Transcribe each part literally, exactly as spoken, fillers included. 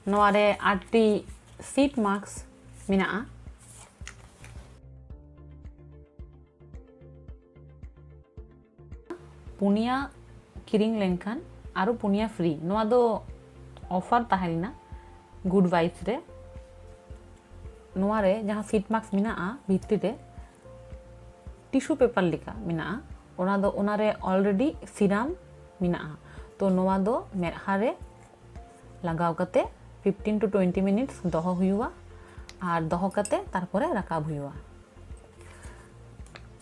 ᱱᱚᱣᱟ ᱨᱮ ᱟᱴᱴᱤ ᱥᱤᱴ ᱢᱟᱥᱠ ᱢᱮᱱᱟᱜᱼᱟ᱾ ᱯᱩᱱᱭᱟ ᱠᱤᱨᱤᱧ ᱞᱮᱱᱠᱷᱟᱱ ᱟᱨᱚ ᱯᱩᱱᱭᱟ ᱯᱷᱨᱤ, ᱱᱚᱣᱟ ᱫᱚ ᱚᱯᱷᱟᱨ ᱛᱟᱦᱮᱸ ᱞᱮᱱᱟ ᱜᱩᱰ ᱵᱷᱟᱭᱤᱵᱥ ᱨᱮ᱾ ᱱᱚᱣᱟ ᱨᱮ ᱡᱟᱦᱟᱸ ᱥᱤᱴ ᱢᱟᱥᱠ ᱢᱮᱱᱟᱜᱼᱟ ᱵᱷᱤᱛᱨᱤ ᱨᱮ, ᱴᱤᱥᱩ ᱯᱮᱯᱟᱨ ᱞᱮᱠᱟ ᱢᱮᱱᱟᱜᱼᱟ, ᱚᱱᱟ ᱫᱚ, ᱚᱱᱟ ᱨᱮ ᱚᱞᱨᱮᱰᱤ ᱥᱤᱨᱟᱢ ᱢᱮᱱᱟᱜᱼᱟ᱾ ᱛᱚ ᱱᱚᱣᱟ ᱫᱚ ᱢᱮᱫᱦᱟ ᱨᱮ ᱞᱟᱜᱟᱣ ᱠᱟᱛᱮ ᱯᱷᱤᱯᱴᱤᱱ ᱴᱩ ᱴᱩᱭᱮᱱᱴᱤ ᱢᱤᱱᱤᱴᱥ ᱫᱚᱦᱚ ᱦᱩᱭᱩᱜᱼᱟ, ᱟᱨ ᱫᱚᱦᱚ ᱠᱟᱛᱮ ᱛᱟᱨᱯᱚᱨᱮ ᱨᱟᱠᱟᱵ ᱦᱩᱭᱩᱜᱼᱟ᱾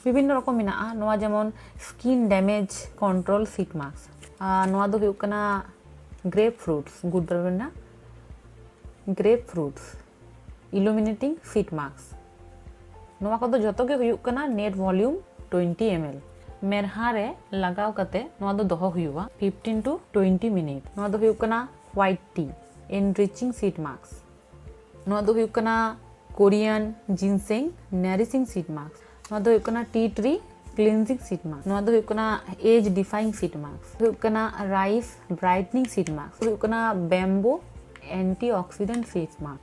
ᱵᱤᱵᱷᱤᱱᱱᱚ ᱨᱚᱠᱚᱢ ᱢᱮᱱᱟᱜᱼᱟ, ᱱᱚᱣᱟ ᱡᱮᱢᱚᱱ skin damage control sheet mask. ᱟᱨ ᱱᱚᱣᱟ ᱫᱚ ᱦᱩᱭᱩᱜ ᱠᱟᱱᱟ ᱜᱨᱮᱯ ᱯᱷᱨᱩᱴᱥ, ᱜᱩᱰ ᱵᱨᱟᱣᱩᱱ ᱨᱮᱱᱟᱜ grapefruits illuminating sheet mask. ᱱᱚᱣᱟ ᱠᱚᱫᱚ ᱡᱚᱛᱚ ᱜᱮ ᱦᱩᱭᱩᱜ ᱠᱟᱱᱟ net volume twenty M L. ᱢᱮᱫᱦᱟ ᱨᱮ ᱞᱟᱜᱟᱣ ᱠᱟᱛᱮ ᱱᱚᱣᱟ ᱫᱚ ᱫᱚᱦᱚ ᱦᱩᱭᱩᱜᱼᱟ ᱯᱷᱤᱯᱴᱤᱱ ᱴᱩ ᱴᱩᱭᱮᱱᱴᱤ ᱢᱤᱱᱤᱴ᱾ ᱱᱚᱣᱟ ᱫᱚ ᱦᱩᱭᱩᱜ ᱠᱟᱱᱟ ᱦᱚᱣᱟᱭᱤᱴ ᱴᱤ ᱮᱱᱨᱤᱪᱤᱝ ᱥᱤᱴ ᱢᱟᱥᱠ᱾ ᱱᱚᱣᱟ ᱫᱚ ᱦᱩᱭᱩᱜ ᱠᱟᱱᱟ ᱠᱳᱨᱤᱭᱟᱱ ᱡᱤᱱᱥᱮᱝ ᱱᱟᱨᱤᱥᱤᱝ ᱥᱤᱴ ᱢᱟᱥᱠ᱾ ᱱᱚᱣᱟ ᱫᱚ ᱦᱩᱭᱩᱜ ᱠᱟᱱᱟ ᱴᱤ ᱴᱨᱤ ᱠᱞᱤᱱᱡᱤᱝ ᱥᱤᱴ ᱢᱟᱥᱠ᱾ ᱱᱚᱣᱟ ᱫᱚ ᱦᱩᱭᱩᱜ ᱠᱟᱱᱟ ᱮᱡᱽ ᱰᱤᱯᱷᱟᱭᱤᱝ ᱥᱤᱴ ᱢᱟᱥᱠ᱾ ᱦᱩᱭᱩᱜ ᱠᱟᱱᱟ ᱨᱟᱭᱤᱥ ᱵᱨᱟᱭᱴᱱᱤᱝ ᱥᱤᱴ ᱢᱟᱥᱠ᱾ ᱦᱩᱭᱩᱜ ᱠᱟᱱᱟ ᱵᱮᱢᱵᱳ ᱮᱱᱴᱤ ᱚᱠᱥᱤᱰᱮᱱᱴ ᱥᱤᱴ ᱢᱟᱥᱠ᱾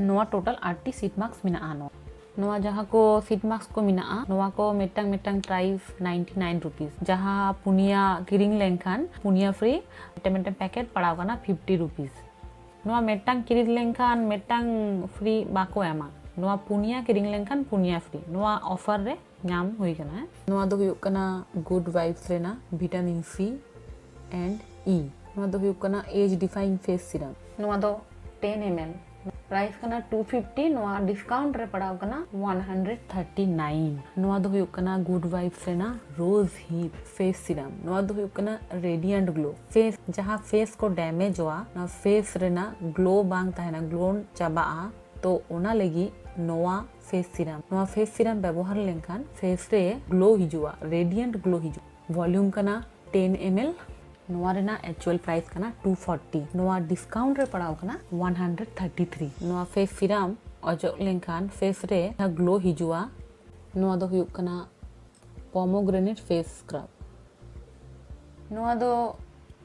ᱱᱚᱣᱟ ᱴᱳᱴᱟᱞ ᱟᱴᱴᱤ ᱥᱤᱴ ᱢᱟᱥᱠ ᱢᱮᱱᱟᱜᱼᱟ᱾ ᱱᱚᱣᱟ, ᱱᱚᱣᱟ ᱡᱟᱦᱟᱸ ᱠᱚ ᱥᱤᱴ ᱢᱟᱥᱠ ᱠᱚ ᱢᱮᱱᱟᱜᱼᱟ, ᱱᱚᱣᱟ ᱠᱚ ᱢᱤᱫᱴᱟᱝ ᱢᱤᱫᱴᱟᱝ ᱯᱨᱟᱭᱤᱥ ᱱᱟᱭᱤᱱᱴᱤ ᱱᱟᱭᱤᱱ ᱨᱩᱯᱤᱥ᱾ ᱡᱟᱦᱟᱸ ᱯᱩᱱᱭᱟ ᱠᱤᱨᱤᱧ ᱞᱮᱱᱠᱷᱟᱱ ᱯᱩᱱᱭᱟ ᱯᱷᱨᱤ, ᱢᱤᱫᱴᱟᱝ ᱢᱤᱫᱴᱟᱝ ᱯᱮᱠᱮᱴ ᱯᱟᱲᱟᱣ ᱠᱟᱱᱟ ᱯᱷᱤᱯᱴᱤ ᱨᱩᱯᱤᱥ᱾ ᱱᱚᱣᱟ ᱢᱤᱫᱴᱟᱝ ᱠᱤᱨᱤᱧ ᱞᱮᱱᱠᱷᱟᱱ ᱢᱤᱫᱴᱟᱝ ᱯᱷᱨᱤ ᱵᱟᱠᱚ ᱮᱢᱟ, ᱱᱚᱣᱟ ᱯᱩᱱᱭᱟ ᱠᱤᱨᱤᱧ ᱞᱮᱱᱠᱷᱟᱱ ᱯᱩᱱᱭᱟ ᱯᱷᱨᱤ, ᱱᱚᱣᱟ ᱚᱯᱷᱟᱨ ᱨᱮ ᱧᱟᱢ ᱦᱩᱭ ᱠᱟᱱᱟ᱾ ᱱᱚᱣᱟ ᱫᱚ ᱦᱩᱭᱩᱜ ᱠᱟᱱᱟ ᱜᱩᱰ ᱵᱷᱟᱭᱤᱵᱥ ᱨᱮᱱᱟᱜ ᱵᱷᱤᱴᱟᱢᱤᱱ ᱥᱤ ᱮᱱᱰ ᱤ᱾ ᱱᱚᱣᱟ ᱫᱚ ᱦᱩᱭᱩᱜ ᱠᱟᱱᱟ ᱮᱡᱽ ᱰᱤᱯᱷᱟᱭᱤᱝ ᱯᱷᱮᱥ ᱥᱤᱨᱟᱢ᱾ ᱱᱚᱣᱟ ᱫᱚ ᱴᱮᱱ ᱮᱢ ᱮᱞ, ᱯᱨᱟᱭᱤᱥ ᱠᱟᱱᱟ ᱴᱩ ᱯᱷᱤᱯᱴᱤ, ᱱᱚᱣᱟ ᱰᱤᱥᱠᱟᱣᱩᱱᱴ ᱨᱮ ᱯᱟᱲᱟᱣ ᱠᱟᱱᱟ ᱚᱣᱟᱱ ᱦᱟᱱᱰᱨᱮᱰ ᱛᱷᱟᱨᱴᱤ ᱱᱟᱭᱤᱱ᱾ ᱱᱚᱣᱟ ᱫᱚ ᱦᱩᱭᱩᱜ ᱠᱟᱱᱟ ᱜᱩᱰ ᱵᱷᱟᱭᱤᱵᱥ ᱨᱮᱱᱟᱜ ᱨᱳᱡᱽ ᱦᱤᱯ ᱯᱷᱮᱥ ᱥᱤᱨᱟᱢ᱾ ᱱᱚᱣᱟ ᱫᱚ ᱦᱩᱭᱩᱜ ᱠᱟᱱᱟ ᱨᱮᱰᱤᱭᱮᱱᱴ ᱜᱞᱳ ᱯᱷᱮᱥ, ᱡᱟᱦᱟᱸ ᱯᱷᱮᱥ ᱠᱚ ᱰᱮᱢᱮᱡᱚᱜᱼᱟ, ᱚᱱᱟ ᱯᱷᱮᱥ ᱨᱮᱱᱟᱜ ᱜᱞᱳ ᱵᱟᱝ ᱛᱟᱦᱮᱱᱟ, ᱜᱞᱳ ᱪᱟᱵᱟᱜᱼᱟ᱾ ᱛᱚ ᱚᱱᱟ ᱞᱟᱹᱜᱤᱫ ᱱᱚᱣᱟ ᱯᱷᱮᱥ ᱥᱤᱨᱟᱢ, ᱱᱚᱣᱟ ᱯᱷᱮᱥ ᱥᱤᱨᱟᱢ ᱵᱮᱵᱚᱦᱟᱨ ᱞᱮᱱᱠᱷᱟᱱ ᱯᱷᱮᱥ ᱨᱮ ᱜᱞᱳ ᱦᱤᱡᱩᱜᱼᱟ, ᱨᱮᱰᱤᱭᱮᱱᱴ ᱜᱞᱳ ᱦᱤᱡᱩᱜᱼᱟ᱾ ᱵᱷᱚᱞᱤᱭᱩᱢ ᱠᱟᱱᱟ ᱴᱮᱱ ᱮᱢ ᱮᱞ᱾ ᱱᱚᱣᱟ ᱨᱮᱱᱟᱜ ᱮᱠᱪᱩᱭᱟᱞ ᱯᱨᱟᱭᱤᱥ ᱠᱟᱱᱟ ᱴᱩ ᱯᱷᱚᱨᱴᱤ, ᱱᱚᱣᱟ ᱰᱤᱥᱠᱟᱣᱩᱱᱴ ᱨᱮ ᱯᱟᱲᱟᱣ ᱠᱟᱱᱟ ᱚᱣᱟᱱ ᱦᱟᱱᱰᱨᱮᱰ ᱛᱷᱟᱨᱴᱤ ᱛᱷᱨᱤ᱾ ᱱᱚᱣᱟ ᱯᱷᱮᱥ ᱥᱤᱨᱟᱢ ᱚᱡᱚᱜ ᱞᱮᱱᱠᱷᱟᱱ ᱯᱷᱮᱥ ᱨᱮ ᱡᱟᱦᱟᱸ ᱜᱞᱳ ᱦᱤᱡᱩᱜᱼᱟ, ᱱᱚᱣᱟ ᱫᱚ ᱦᱩᱭᱩᱜ ᱠᱟᱱᱟ ᱯᱚᱢᱳᱜᱨᱮᱱᱮᱴ ᱯᱷᱮᱥ ᱥᱠᱨᱟᱵ᱾ ᱱᱚᱣᱟ ᱫᱚ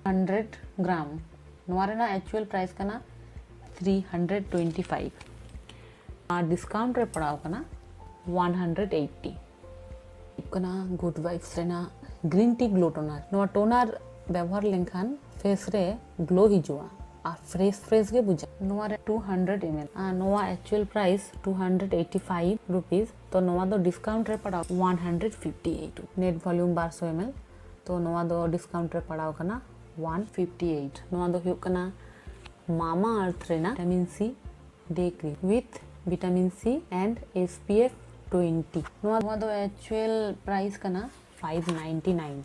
ᱦᱟᱱᱰᱨᱮᱰ ᱜᱨᱟᱢ᱾ ᱱᱚᱣᱟ ᱨᱮᱱᱟᱜ ᱮᱠᱪᱩᱭᱟᱞ ᱯᱨᱟᱭᱤᱥ ᱠᱟᱱᱟ three hundred twenty five, ᱟᱨ discount ᱨᱮ ᱯᱟᱲᱟᱣ ᱠᱟᱱᱟ one hundred eighty᱾ ᱦᱩᱭᱩᱜ ᱠᱟᱱᱟ Good Vibes ᱨᱮᱱᱟᱜ Green Tea Glow Toner᱾ ᱱᱚᱣᱟ toner ᱵᱮᱵᱚᱦᱟᱨ ᱞᱮᱱᱠᱷᱟᱱ face ᱨᱮ glow ᱦᱤᱡᱩᱜᱼᱟ ᱟᱨ fresh fresh ᱜᱮ ᱵᱩᱡᱷᱟᱹᱜᱼᱟ᱾ ᱱᱚᱣᱟ ᱨᱮ two hundred M L ᱟᱨ ᱱᱚᱣᱟ actual price two hundred eighty five rupees᱾ ᱛᱚ ᱱᱚᱣᱟ ᱫᱚ discount ᱨᱮ ᱯᱟᱲᱟᱣ one hundred fifty eight, net volume ᱵᱟᱨᱥᱚ M L᱾ ᱛᱚ ᱱᱚᱣᱟ ᱫᱚ discount ᱨᱮ ᱯᱟᱲᱟᱣ ᱠᱟᱱᱟ one fifty eight᱾ ᱱᱚᱣᱟ ᱫᱚ ᱦᱩᱭᱩᱜ ᱠᱟᱱᱟ ᱢᱟᱢᱟ ᱟᱨᱛᱷ ᱨᱮᱱᱟᱜ vitamin C day cream with vitamin C and S P F twenty᱾ ᱱᱚᱣᱟ ᱱᱚᱣᱟ ᱫᱚ actual price ᱠᱟᱱᱟ five ninety nine᱾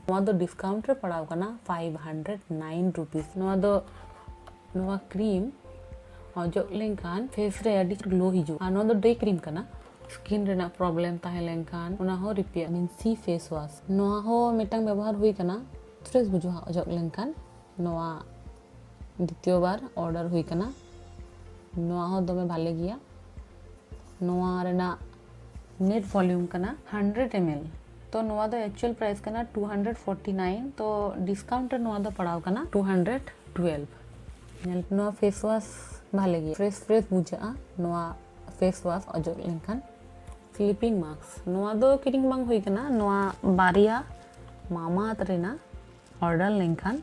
ᱱᱚᱣᱟ ᱫᱚ discount ᱨᱮ ᱯᱟᱲᱟᱣ ᱠᱟᱱᱟ five hundred nine rupees᱾ ᱱᱚᱣᱟ ᱫᱚ ᱱᱚᱣᱟ cream ᱚᱡᱚᱜ ᱞᱮᱱᱠᱷᱟᱱ face ᱨᱮ ᱟᱹᱰᱤ glow ᱦᱤᱡᱩᱜᱼᱟ᱾ ᱟᱨ ᱱᱚᱣᱟ ᱫᱚ day cream ᱠᱟᱱᱟ, skin ᱨᱮᱱᱟᱜ problem ᱛᱟᱦᱮᱸ ᱞᱮᱱᱠᱷᱟᱱ ᱚᱱᱟ ᱦᱚᱸ repair᱾ Vitamin C face wash, ᱱᱚᱣᱟ ᱦᱚᱸ ᱢᱤᱫᱴᱟᱝ ᱵᱮᱵᱚᱦᱟᱨ ᱦᱩᱭ ᱠᱟᱱᱟ, fresh ᱵᱩᱡᱷᱟᱹᱜᱼᱟ ᱚᱡᱚᱜ ᱞᱮᱱᱠᱷᱟᱱ᱾ ᱱᱚᱣᱟ ᱫᱤᱛᱤᱭᱚ ᱵᱟᱨ order ᱦᱩᱭ ᱠᱟᱱᱟ᱾ ᱱᱚᱣᱟ ᱦᱚᱸ ᱫᱚᱢᱮ ᱵᱷᱟᱞᱮ ᱜᱮᱭᱟ᱾ ᱱᱚᱣᱟ ᱨᱮᱱᱟᱜ net volume ᱠᱟᱱᱟ hundred M L᱾ ᱛᱚ ᱱᱚᱣᱟ ᱫᱚ actual price ᱠᱟᱱᱟ two hundred forty nine, ᱛᱚ discount ᱨᱮ ᱱᱚᱣᱟ ᱫᱚ ᱯᱟᱲᱟᱣ ᱠᱟᱱᱟ two hundred twelve᱾ ᱧᱮᱞ, ᱱᱚᱣᱟ face wash ᱵᱷᱟᱞᱮ ᱜᱮᱭᱟ, fresh fresh ᱵᱩᱡᱷᱟᱹᱜᱼᱟ ᱱᱚᱣᱟ face wash ᱚᱡᱚᱜ ᱞᱮᱱᱠᱷᱟᱱ᱾ Sleeping mask, ᱱᱚᱣᱟ ᱫᱚ ᱠᱤᱨᱤᱧ ᱵᱟᱝ ᱦᱩᱭ ᱠᱟᱱᱟ, ᱱᱚᱣᱟ ᱵᱟᱨᱭᱟ ᱢᱟᱢᱟ ᱟᱨᱛᱷ ᱨᱮᱱᱟᱜ order ᱞᱮᱱᱠᱷᱟᱱ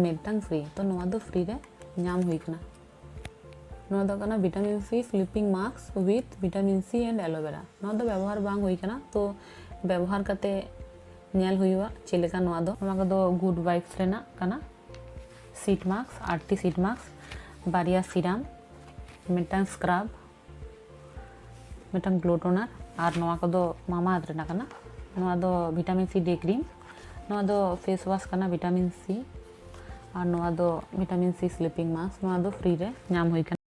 ᱢᱤᱫᱴᱟᱝ free᱾ ᱛᱚ ᱱᱚᱣᱟ ᱫᱚ free ᱨᱮ ᱧᱟᱢ ᱦᱩᱭ ᱠᱟᱱᱟ᱾ ᱱᱚᱣᱟ ᱫᱚ ᱠᱟᱱᱟ vitamin C sleeping mask with vitamin C and aloe vera᱾ ᱱᱚᱣᱟ ᱫᱚ ᱵᱮᱵᱚᱦᱟᱨ ᱵᱟᱝ ᱦᱩᱭ ᱠᱟᱱᱟ, ᱛᱚ ᱵᱮᱵᱚᱦᱟᱨ ᱠᱟᱛᱮ ᱧᱮᱞ ᱦᱩᱭᱩᱜᱼᱟ ᱪᱮᱫ ᱞᱮᱠᱟ ᱱᱚᱣᱟ ᱫᱚ᱾ ᱱᱚᱣᱟ ᱠᱚᱫᱚ Good Vibes ᱨᱮᱱᱟᱜ ᱠᱟᱱᱟ, sheet mask, ᱟᱴᱴᱤ sheet mask, ᱵᱟᱨᱭᱟ serum, ᱢᱤᱫᱴᱟᱝ scrub, ᱢᱤᱫᱴᱟᱝ glow toner, ᱟᱨ ᱱᱚᱣᱟ ᱠᱚᱫᱚ ᱢᱟᱢᱟ ᱟᱨᱛᱷ ᱨᱮᱱᱟᱜ ᱠᱟᱱᱟ᱾ ᱱᱚᱣᱟ ᱫᱚ vitamin C day cream, ᱱᱚᱣᱟ ᱫᱚ face wash ᱠᱟᱱᱟ vitamin C, ᱟᱨ ᱱᱚᱣᱟ ᱫᱚ vitamin C sleeping mask᱾ ᱱᱚᱣᱟ ᱫᱚ free ᱨᱮ ᱧᱟᱢ ᱦᱩᱭ ᱠᱟᱱᱟ᱾